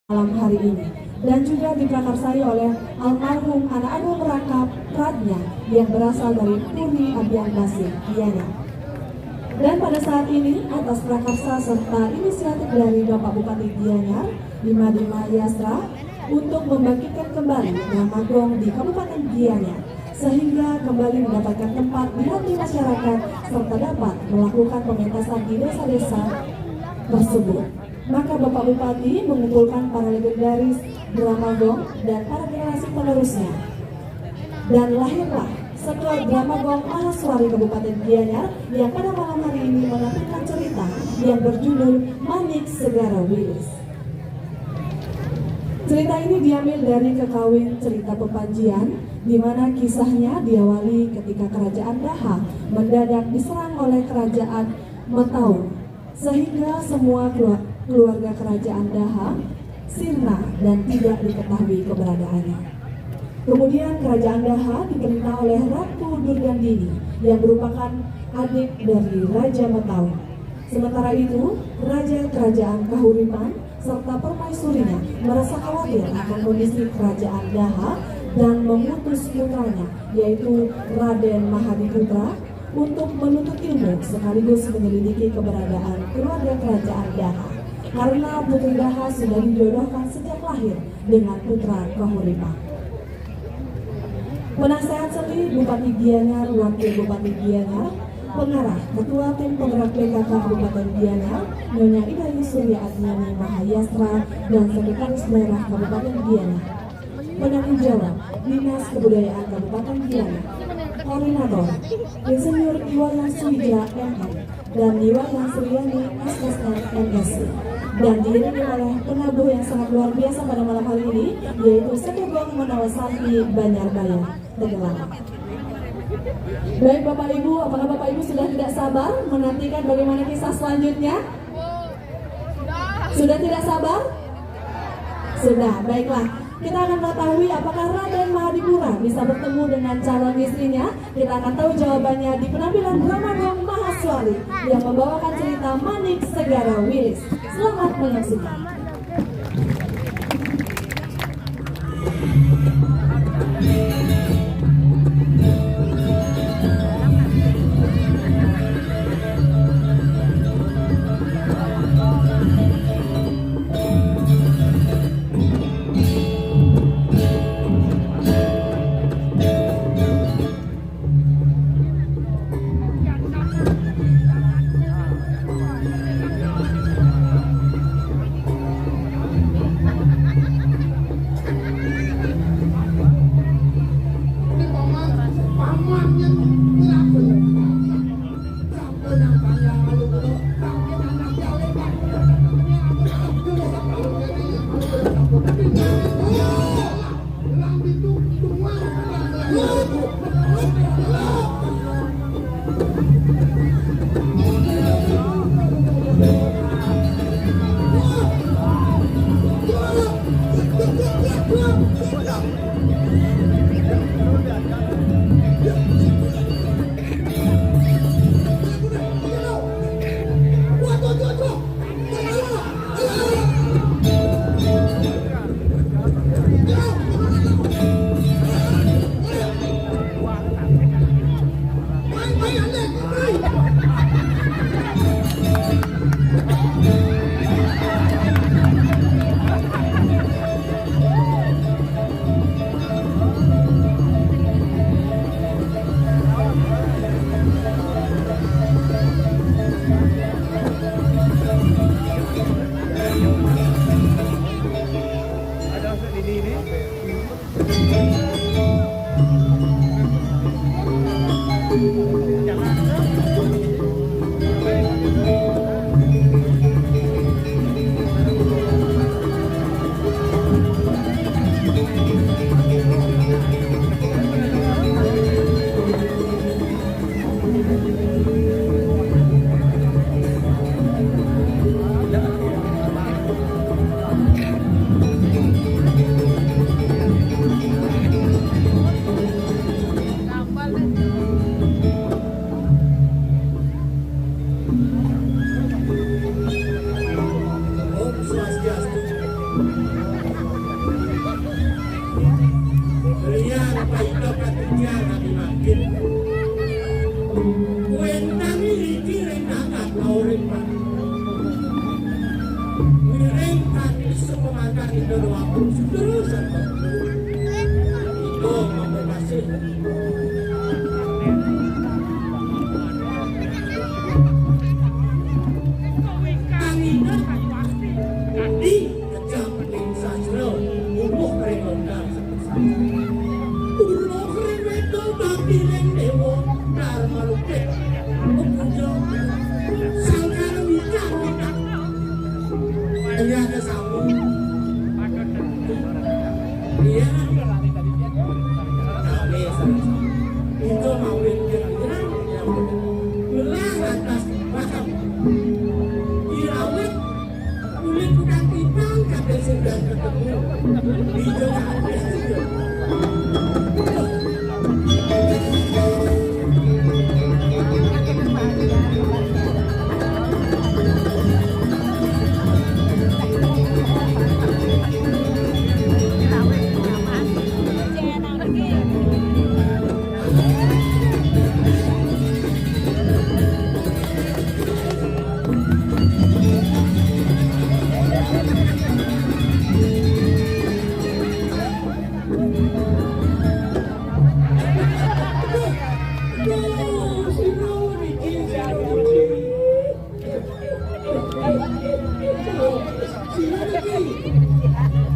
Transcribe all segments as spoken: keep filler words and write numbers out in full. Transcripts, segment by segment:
malam hari ini, dan juga diprakarsai oleh almarhum Anak Agung Raka Pradnya yang berasal dari Puri Abian Basih, Gianyar. Dan pada saat ini, atas prakarsa serta inisiatif dari Bapak Bupati Gianyar, Dima Dima Yasra, untuk membangkitkan kembali drama gong di Kabupaten Gianyar, sehingga kembali mendapatkan tempat di hati masyarakat serta dapat melakukan pementasan di desa-desa tersebut. Maka Bapak Bupati mengumpulkan para legendaris drama gong dan para generasi penerusnya. Dan lahirlah Sektor Drama Gong Mahaswari Kabupaten Gianyar yang pada malam hari ini menampilkan cerita yang berjudul Manik Segara Wilis. Cerita ini diambil dari kekawin cerita Pepanjian, di mana kisahnya diawali ketika Kerajaan Daha mendadak diserang oleh Kerajaan Metaung, sehingga semua kelua-, keluarga Kerajaan Daha sirna dan tidak diketahui keberadaannya. Kemudian Kerajaan Daha diperintah oleh Ratu Durgandini yang merupakan adik dari Raja Metaung. Sementara itu, Raja Kerajaan Kahuripan serta permaisurinya merasa khawatir akan kondisi Kerajaan Daha dan mengutus putranya, yaitu Raden Mahadiputra, untuk menuntut ilmu sekaligus menyelidiki keberadaan keluarga Kerajaan Daha, karena Putri Daha sudah dijodohkan sejak lahir dengan putra Kahuripan. Penasehat seni Bupati Gianyar, Wakil Bupati Gianyar, pengarah, ketua tim penggerak P K K Kabupaten Gianyar, Nyonya Ida Yusria Adnyani Mahayastra, dan Sekretaris Daerah Kabupaten Gianyar. Penanggung jawab Dinas Kebudayaan Kabupaten Gianyar, koordinator Insinyur Iwayan Suwija M M dan Iwayan Sriani S S R M S C, dan diiringi oleh penabuh yang sangat luar biasa pada malam hari ini, yaitu Sekegong Menawa Santi Banjar Bayar Tegallalang. Baik Bapak Ibu, apakah Bapak Ibu sudah tidak sabar menantikan bagaimana kisah selanjutnya? Sudah tidak sabar? Sudah, baiklah. Kita akan mengetahui apakah Raden Mahadipura bisa bertemu dengan calon istrinya. Kita akan tahu jawabannya di penampilan Drama Gong Mahaswari yang membawakan cerita Manik Segara Wilis. Selamat menyaksikan. Liang paidok katujuan ati mangkin. Kuéntang iki ring angkat kauring pan. Ngiring kati sepamantan Ida Déwagung Sudra Santa. Ida mapasih. Kang Ida kadi kejam ning sastra, bubuh ring lontar. Purna ring wéda bakti ring déwa, Dharma Lukit. Puja sangkar wicar wicar. Ternyata sambung. Iya. Sami, sami. Itu mawin kira-kira. Ngelah atas makam. Dirawat. Kulit tukang timbang kabéh sing ketemu. Ijo kabéh. Sira niki.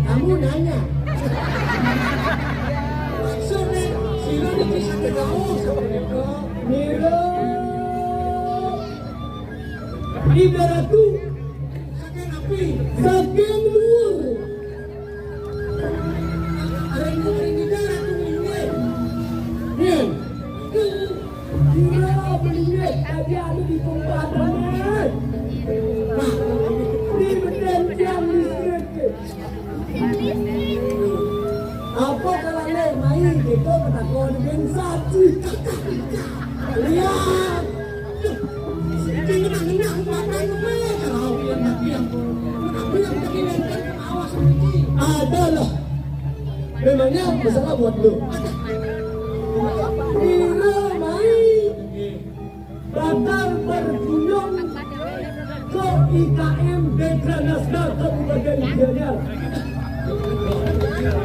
Kamu nanya. Maksudnya, sira niki sampé jauh, sampé dekat. Mira. Ida Ratu. Saking api. Saking luhur. Ring, ring Ida Ratu nginggih. Yen. Ira melinggih, tadi anu di pungkatannya. Nah, di beten tiang listrik. Apa kalane mai kita ketakon ben satu. Lihat. Sing ngenang-ngenang papan mai kalau yang mati yang. Tapi yang tadi nonton awas lagi. Adalah. Memangnya masalah buat lu? Ira mai bakal berkunjung ke I K M Dekranasda Kabupaten Gianyar.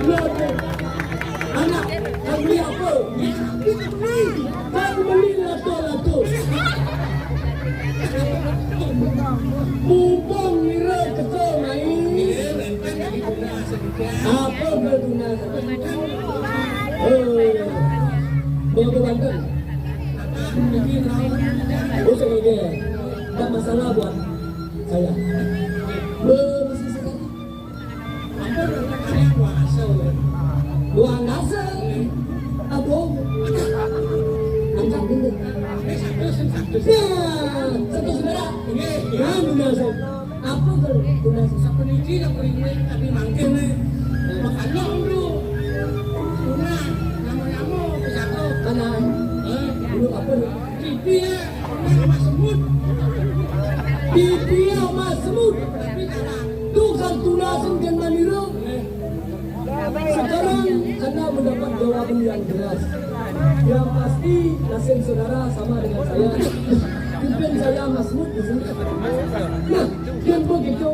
Lo, anak, kan beli apa? Kan beli lato-lato. Mumpung ngira teko mai. Apa berguna? Eh, bawa ke Banten. Usah ini. Tak masalah buat saya. Bebisi sekali. Buang nasa. Aduh. Angkat dulu. Ya, satu saudara. Ya, benar, saya. Apa kalau tunas? Sapuniki, sapuniki, tapi mangkin, eh. Makanya dulu. Tunas, nama-nama, pesatu. Kanan. Eh? Dulu apa? Pipi ya, tunas sama semut. Pipi ya sama semut. Tapi kanan. Tuh kan tunasan kan manira. Eh. Sekarang Anda mendapat jawaban yang jelas. Yang pasti, nasib saudara sama dengan saya. Pimpin saya Mas Mut di sini. Nah, yang begitu,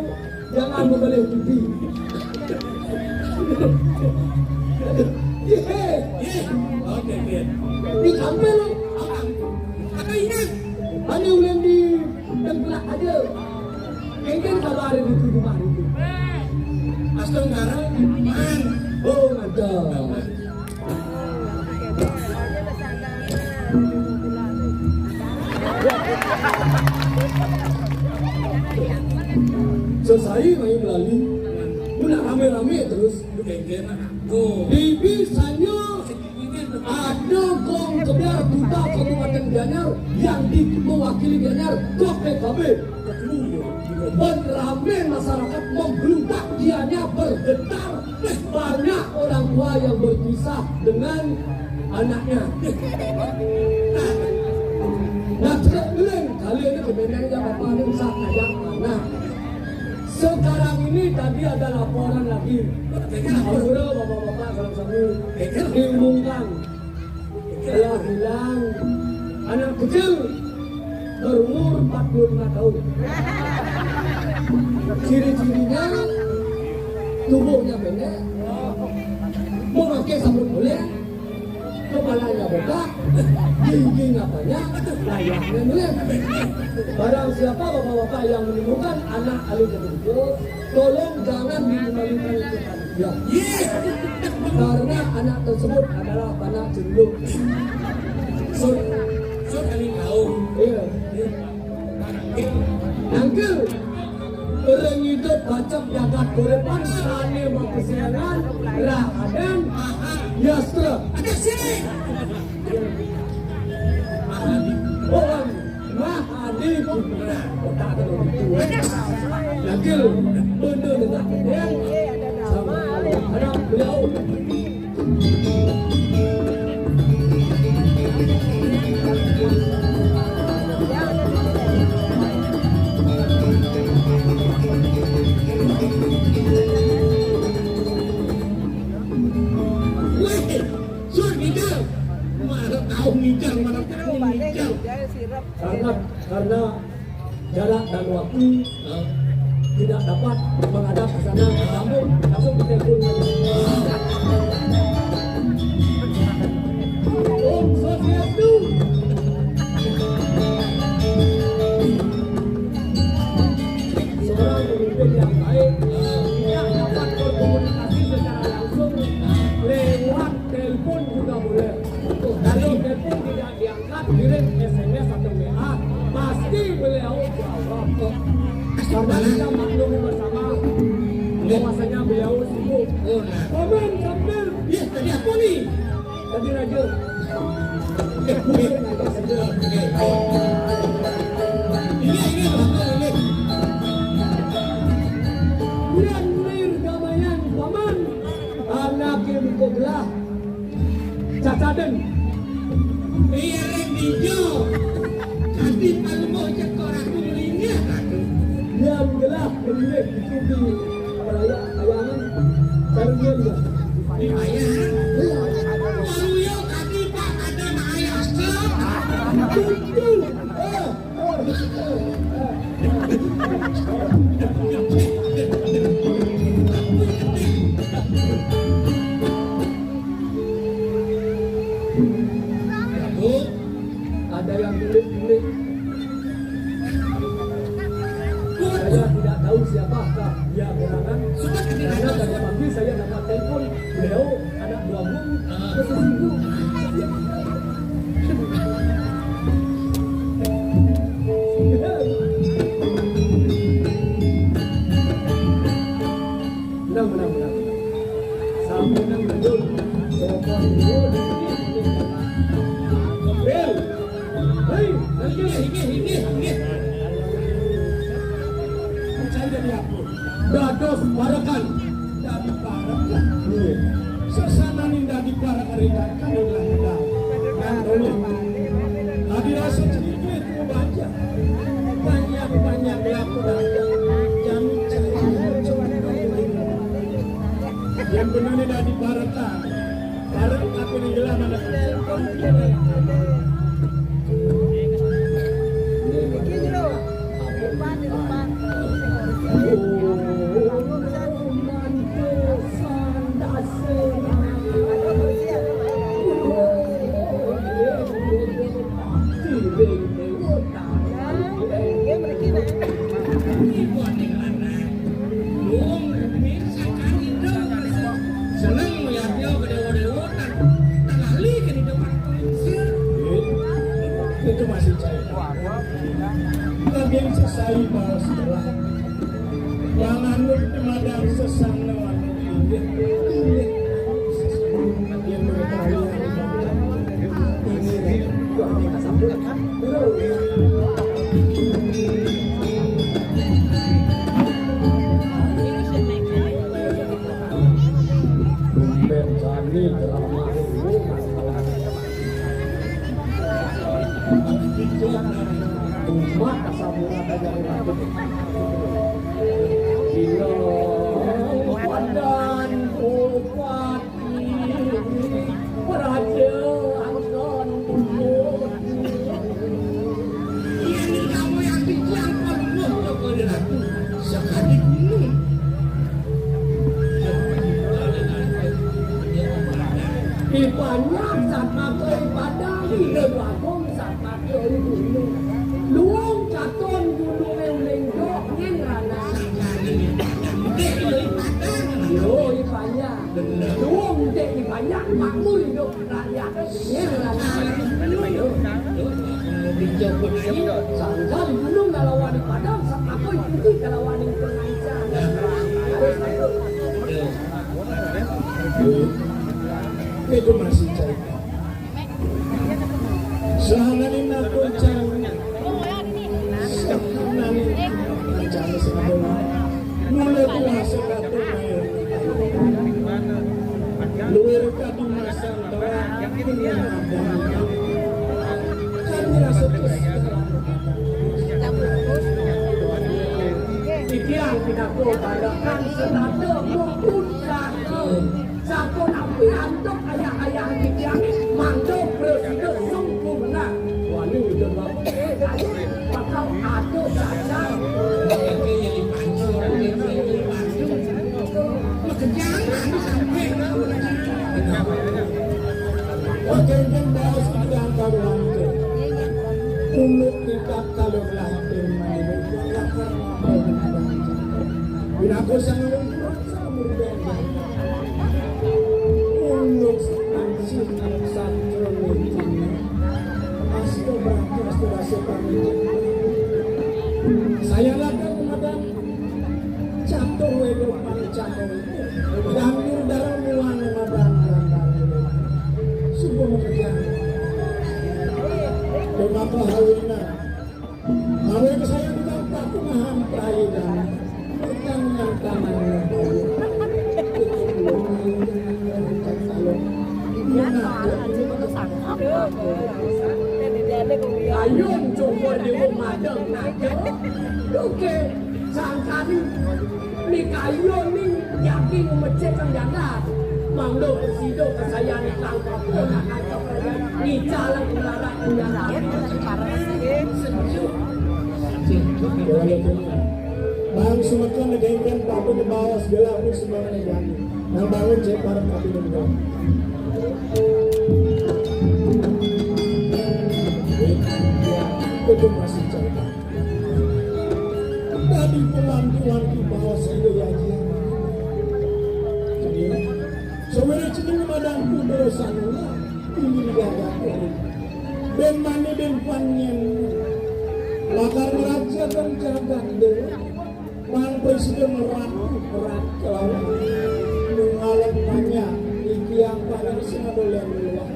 jangan membeli pipi. Ye. Oke, oke. Ditampil. Apa ingat? Ada ulang di tengkulak aja. Mungkin kalau ada di tujuh hari itu. Astungkara, man. Oh, mantap. Selesai main lali. Mula rame-rame terus. Bibi Sanyo. Ada Gong Kebyar Duta Kabupaten Gianyar yang di-, mewakili Gianyar ke P K B. Pun ramai masyarakat membeludak, dianya bergetar. Banyak orang tua yang berpisah dengan anaknya. Nah, cerai dulu. Kali ini kemudian yang bapak ini usah kayak anak. Sekarang ini tadi ada laporan lagi. Saudara, bapak-bapak, salam sami. Diumumkan telah hilang anak kecil berumur empat puluh lima tahun. Ciri-cirinya tubuhnya pendek, memakai sabun kulit, kepalanya botak, giginya banyak, layaknya mirip. Barang siapa bapak-bapak yang menemukan anak alih itu, tolong jangan dikembalikan ke kami. Ya. Karena anak tersebut adalah anak cenderung. Sun, sun kali kau. Iya. Nangkil. Orang hidup bacok jagat gorepan, sane mau kesiangan, rahadan, yastra. Ada sini. Orang Mahadi Putra. Otak ada orang tua. Nangkil. Bener dengan yang sama anak beliau. Weh, sur ngider. Mana tahu ngider, mana tahu ngider. Karena, karena jarak dan waktu, eh, tidak dapat menghadap ke sana, langsung, langsung ke telepon. Om Swastiastu. Seorang pemimpin yang baik, eh, tidak dapat berkomunikasi secara langsung lewat telepon juga boleh. Kalau telepon tidak diangkat, kirim S M S atau W A, pasti beliau jawab kok. Karena kita maklumi bersama bahwasanya beliau sibuk. Komen sambil, iya, tadi apa nih? Tadi raja. Eh, bukan raja saja. Ini, ini, ini. Bulan Nir Damayan, Paman. Anak ibu gelah. Cacaden. Iya, Rek Dijo. Tadi palmo cekor aku melingah aku. Yang gelah pemilik itu di perayaan kayangan. Baru dia juga. Di kayangan? Iya. Baru ya tadi, Pak, ada ayah. Betul. Eh. Ada yang tulis-tulis. Saya tidak tahu siapakah dia gerangan. Karena tadi pagi saya dapat telepon beliau, anak buahmu, tersinggung. Menang, menang, menang. Sampai menang, betul. Sopan, betul. Bel. Hei, inggih, inggih, inggih, inggih. Percaya dari aku. Dados parekan. Dadi parekan. Iya. Sesananing dadi parekan ringan kang ringan. Nang oleh. Dadi rasa cerita itu baca. Banyak-banyak laku dagang. Jamin cerita. Yang benarnya dadi parekan. Bareng aku ning gelah mana? Seneng melihat dia ke dewa-dewa, tengah li ke di depan pengusir. Itu masih cair. Tapi yang sesai bahwa setelah yang anu pemadam sesang lawan ini. Ini mereka ini. Tumben jani ceramah. Umat asal mula dari Padan Bupati Raja Angkon Gunung. Ini kamu yang dijual paling murah kepada aku. Sekali gunung. Ipanyak sama ke Padang, Ida Bagong sama Luung katon gununge uling dok ngen ranah. Yo, ipanya. Luung te ipanya, makmur hidup rakyat ngen ranah. Sangkal gunung kalawan di Padang, sangkal ikuti kalawan di Pengancan. Itu masih cair. Sahananing natur cang, sahananing cang sabana. Mula kuasa katon ayo. Luwir kadi masang tawang. Kan rasa kesal. Titiang pinako balakan senada mupun satu. Sapunapi antuk ayah-ayah titiang mangda prasida sempurna. Wani jebak. Bakal ada cacat. Makejang anu sampai. Makejang baos kejang karuan. Uluk tingkat kalau lahir. Binaku sangat. Unduk sansih santro. Asto berarti asto rasa pamit. Saya lakukan kemudian catur wedo pancang. Ganggu darah muang madan. Sungguh mengerjakan. Bapa Hawina. Mawon saya tukang paku nahan praidan. Tukang nang tangan. Ayun coba di rumah dong. Oke, sangkani. Ni kayun ni yakin mecek kang jagat. Mangdo prasida kasayan kang ponakan kang ngicalang kelarak kang jagat. Bang semeton negengken padu ngebaos gelah pun semuanya jadi. Nang bangun cek bareng tapi dulu. Itu masih cerita. Tadi pemanduan di bawah saya aja. Jadi, saudara cening madan pun dosa nula, ini digagal. Ben mane ben panyen. Lakar raja dan jagat dewa. Mang presiden ratu berat kelawan. Mengalek banyak, iki yang paling sing ada yang luwih.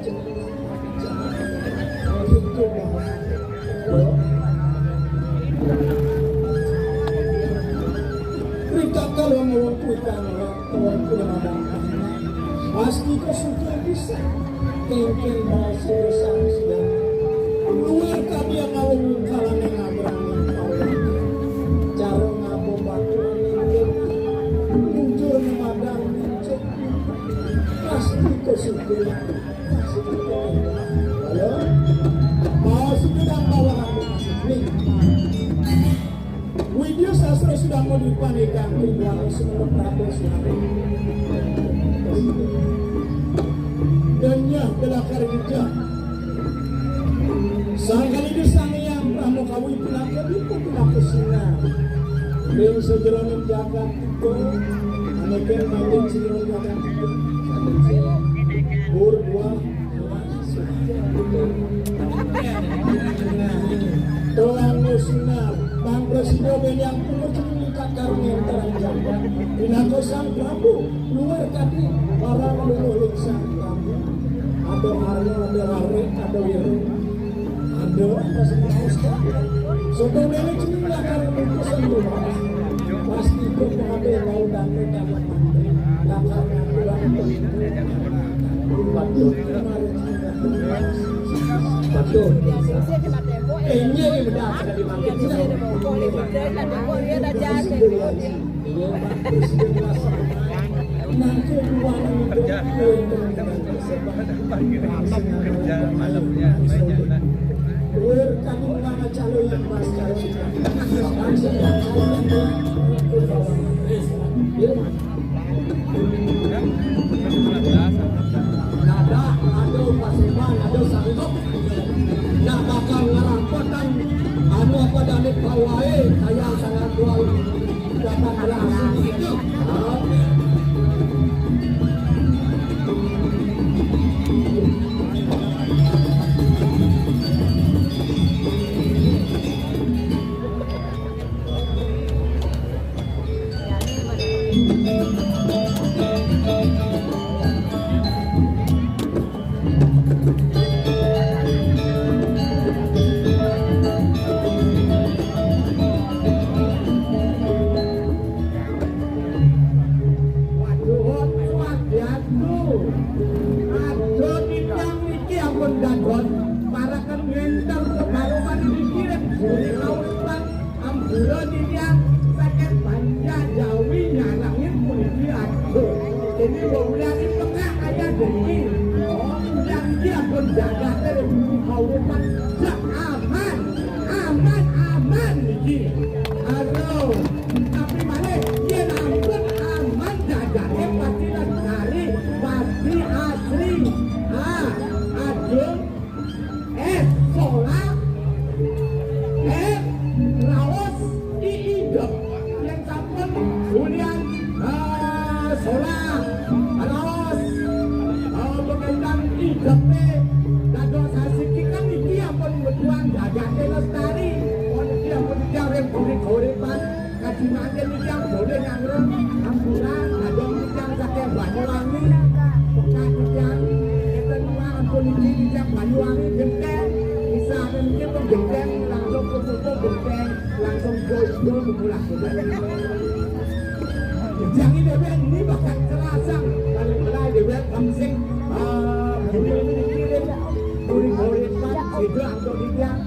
Gitu, Bang. Rikaka lo ngawon kuwi kang ora kuwi madang. Pasti kok suka bisa. Kengken bahasa dosa sudah. Luar kami yang ngawon kalane ngabrang. Cara ngabo baturan. Muncul madang. Pasti kok suka. Halo? Mau sudah bawa aku masuk nih. Widya sastra sudah mau dipanikang Ridwan Sumber Prabu Sinaru. Denya belakar jejak. Sangkal ini sang yang pramu kawi pinaka dipu pinaka singa. Ring sejeroning jagat itu, aneken mangkin sejeroning jagat itu. Bur dua. Tulang Sinar, Bang Presiden yang puluh lingkat karung yang teranjang. Pinako Sang Prabu, luar kati, para luluh ling Sang Prabu. Ada Arya, ada Warek, ada Wiro. Ada, ada semua. Soto lele cuma karung bungkusan rumah. Pasti itu pengambil mau dan mereka. Lakar aturan. Betul. Betul. Eh, ini yang benar, sudah dimakan. Kerja, kerja malamnya banyak lah. Nada, nada Paseban, nada sanggup. Nak bakal ngerampatan anu apa dane bawae, kaya sangat kuat. Dapat berhasil itu. Waduh, swagyatsu. Aduh, titiang niki ampun dados paraken ngenter kebarokan niki ring buri kauripan. Ampura titiang saking Banjar Jawi nyarengin puniki aduh. Ini wong liyan pengak kaya dene. Oh, yang iki ampun jagate ring buri kauripan. Sak aman, aman, aman niki. Aduh, tapi malih yen ampun aman jagate pasti lestari, pasti asri. Ah, aduh. Eh, solah. Eh, raos i idep. Yen sampun ulian, eh, solah. Raos, eh, pemendang idepe. Dados asiki kan iki ampun wetuan jagate lestari. Pun iki ampun iki urip urip uripan. Kaji mangkin iki ampun nyangren, ampura, kadang titiang saking Banyuwangi, pekat titiang, enten wae ampun iki titiang Banyuwangi, Genteng, misalkan iki pun Genteng, langsung ke Putu Genteng, langsung ke Ijo, ke Pulau Genteng. Jangan dewek ini bakal kerasang, kalau mulai dewek kamsing, ah, bumi ini dikirim, duri-duri pan, itu ampun titiang.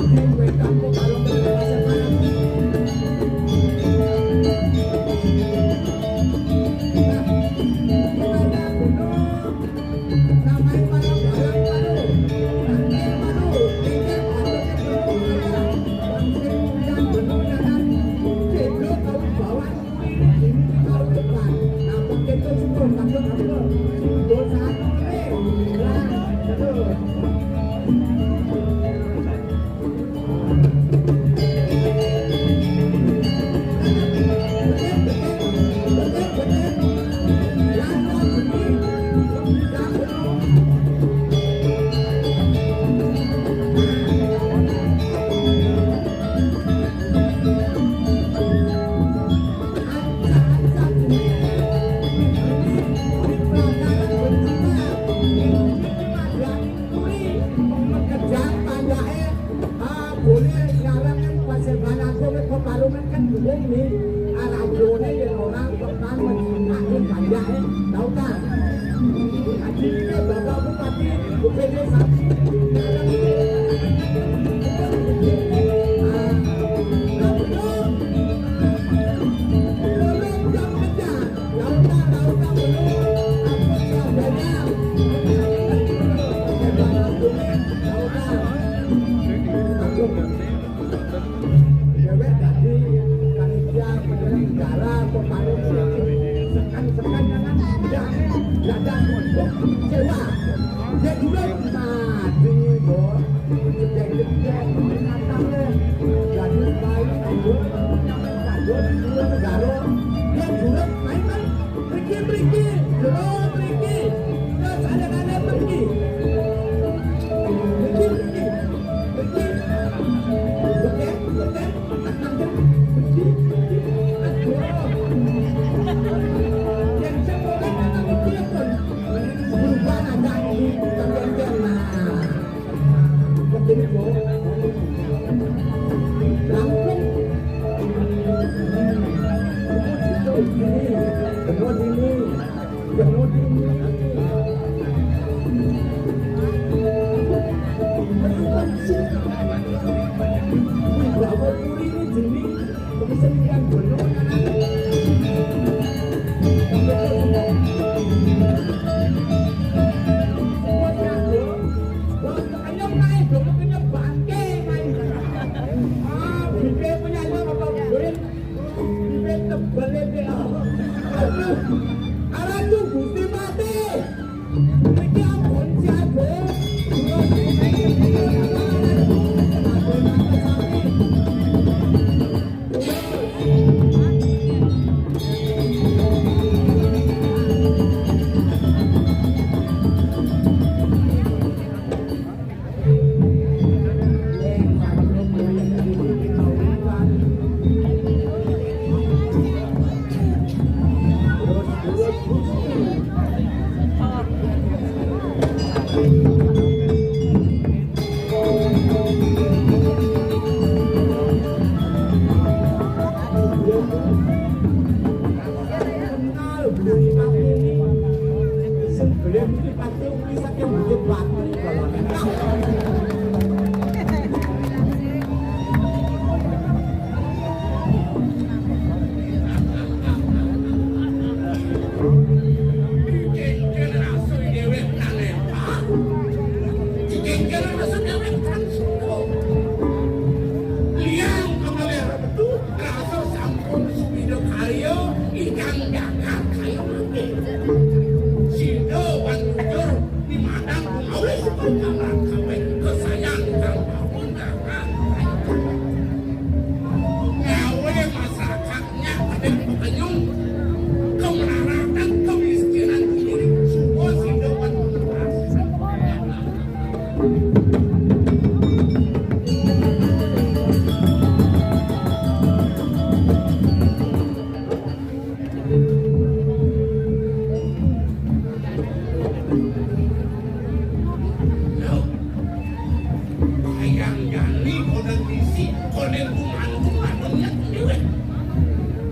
Kuri, kejang, pandake, ah, boleh nyarangan Paseban Agung, peparuman kan belum nih. Arajone yen orang pekan mencintai pandake, tau kan? Haji ini Bapak Bupati, Bupati satu, nyarangan. Ah, nah, belum. Belum jam kerja. Lautan, lautan, belum. Ampun, saudara. Paseban Agung, lautan. Agung. Dhewek dadi panitia penyelenggara pembangunan sekan-sekan dengan tidak ada untuk sewa. Dia juga mati, Bos. Jedek-jedek binatang, eh. Jadi bayi, Bos. Bos, dua negara. Dia juga main-main. Mriki, mriki, jero mriki. Terus ada-ada mriki. Mriki, mriki. Mriki. Betek, betek. Mriki, mriki. Aduh. Yang sekolah datang mriki pun berubah ada ini, tergantian. Nah. Langsung. Wih, berapa itu? Aratu Gusti Patih. Niki ampun siaga. Kula niki Liang kemalih rebetu, rasa sampun sumida karya, ingkang jagat kaya mangke. Sida wan jujur, dimadang pengawis pengkalan kabeh, kesayang kang bangun jagat. Ngawe masyarakat nyak kadang pekenyung, kemelaratan, kemiskinan, suba sida wan menerus. Bayang jani konen bisi, konen gumantung lamun nyat dewek.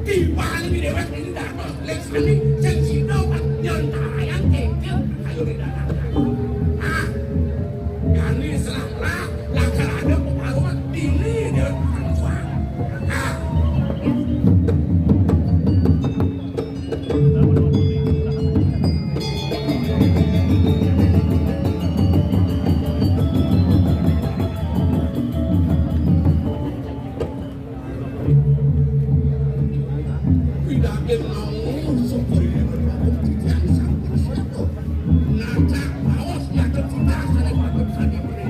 Tiba dewek ini dados leksani sing sida nyontarayang kengken ayo di dalam. Ah, jani selangkah lakar ada pengaruhan dini dia perempuan. Ah, Widakin mau syukur ini berlaku titiang sampun suatu. Nacak paus nyatet kita asale patut kami beri.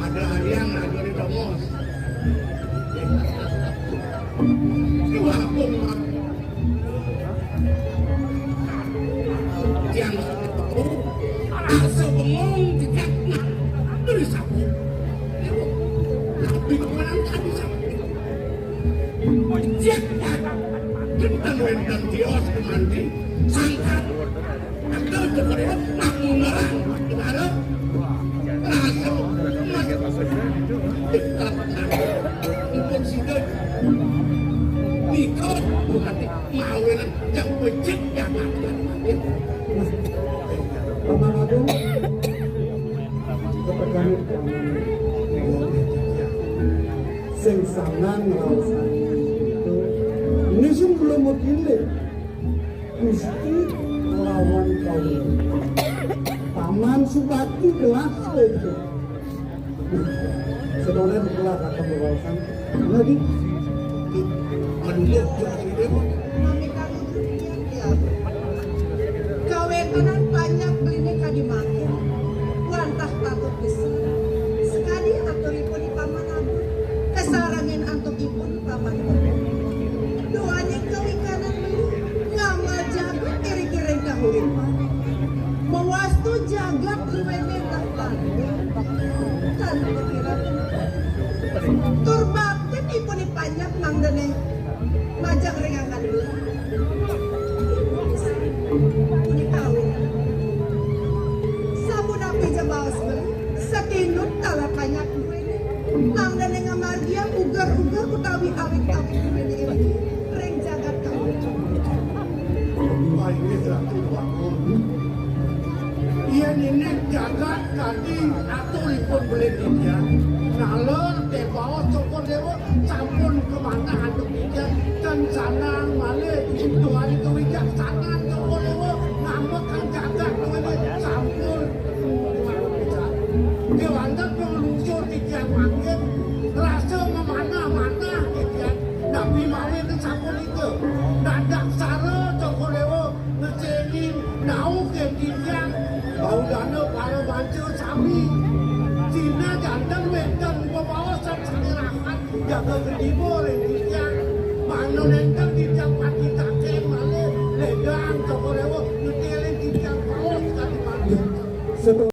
Ada harian, ada di Tomos. Ini walaupun tiang asa bengong di jatna dari sapu. Tapi kemarin tadi sapu. Jatna. Kita wenten tios kemanti. Sangkat. Aduh, coba deh, nak ngarang, gimana? Rasa, mas, ipun sida. Nika, bukan mawinan yang becik, yang makan. Paman Agung, kepegangan sing sangang raosan itu. Ini sing belum begini. Gusti lawan kawula. Paman Subati gelas itu. Sedone gelas akan berwawasan. Lagi. Aduh, Mami kamu tuh lihat ya. Kawéntenan panjak beliné kadi mangkin. Wantah patut besi. Sekadi aturipun Paman Agung. Kasarengin antuk Paman. Duaning kawikanan mili, ngamal jagat iring-iring kahuripan. Mawastu jagat duwéné tata. Tan pikiran. Tur baktin ipun panjak mangdané. Awit-awit ring jagat kami. Wah, ini Ratu Agung. Yén indik jagat kadi aturipun bilih titiang. Naler té baos Cokor Déwa sampun kamanah antuk titiang, ten sandang malih duaning kawijaksanan Cokor Déwa ngambekang jagat duéné sampun. Kéwanten panglungsur titiang mangkin rasa mamanah-manah titiang, napi mawinan sapunika. Dadak sara Cokor Déwa ngecénin naukin titiang, baudana para manca sami. Sinajan ten wénten bebaosan sané rahat jaga getiba ring titiang. Mangda nénten titiang pati takéng malih ledang Cokor Déwa ngetilin titiang baos kadi mangkin.